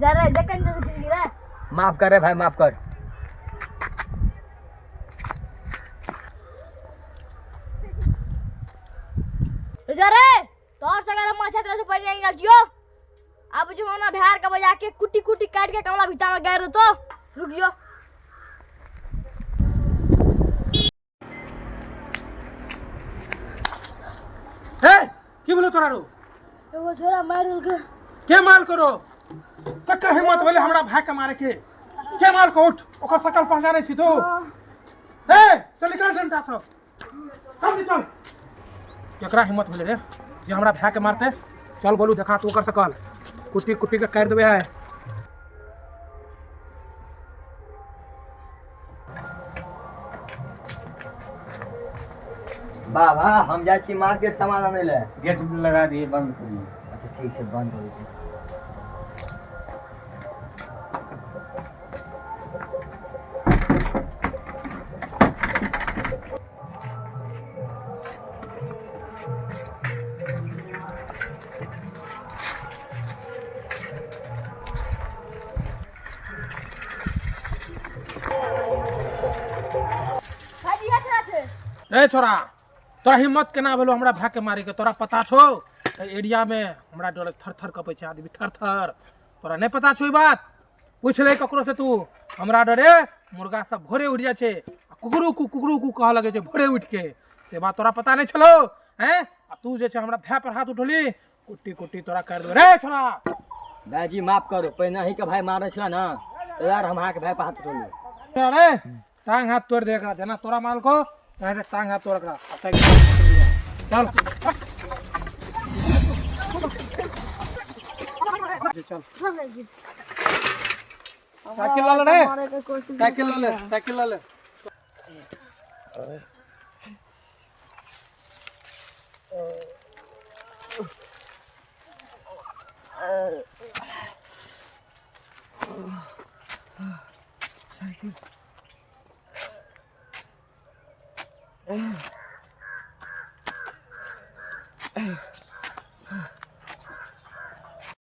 जा रे जखन जैसे जिंदगी रे। माफ कर रे भाई, माफ कर। जा रे तोर सगरे माछा तरह से पड़ जाएंगे जियो। अब जो ना बिहार का बजा के कुटी कुटी काट के कमला भीटा में गाड़ दो तो रुकियो। हे की बोलो तोरा रो? एगो छोरा मार देलके। के मार करो? ककर हिम्मत भेलै हमरा भाई के मारे के? के मार को? उठ, ओकर सकल पहचानै छी तू? हे चल निकल डंडा सब, चल चल। केकरा हिम्मत भेलै रे जे हमरा भाई के मारते? चल बोलू देखा तू ओकर सकल, कुट्टी कुट्टी के काटि देबै है। बाबा हम जाइ छी मार्केट सामान आनै लए। गेट लगा दिए, बंद करिए। अच्छा ठीक छै, बंद करै छी। भाईजी इएह छोरा छै। रे छोरा तोरा हिम्मत केना भेलो हमरा भाई के मारे के? तोरा पता छौ एहि एरिया में हमरा डर थर थर कपै छै आदमी, थर थर। तोरा नहीं पता छौ ई बात? पूछ ले ककरो से तू। हमरा डरे मुर्गा सब भोरे उठि जाइ छै आ कुकरू कु कुकरू कु कहऽ लगै छै भोरे उठि के, से बात तोरा पता नहीं छलौ? हैं आ तू जे छै हमरा भाई पर हाथ उठौली, कुट्टी कुट्टी तोरा कर देबो रे छोरा। भाईजी माफ करो, पहिने अहीं के भाई मारै छला ना, तो यार हम अहाँके भाई पर हाथ उठौली। छोरा रे टांग हाथ तोड़ दे एकरा, जेना तोरा मारलको तेनाहिते टांग हाथ तोड़ एकरा। आ साइकिल चल चल, साइकिल ला ले रे, साइकिल ला ले, साइकिल ला ले।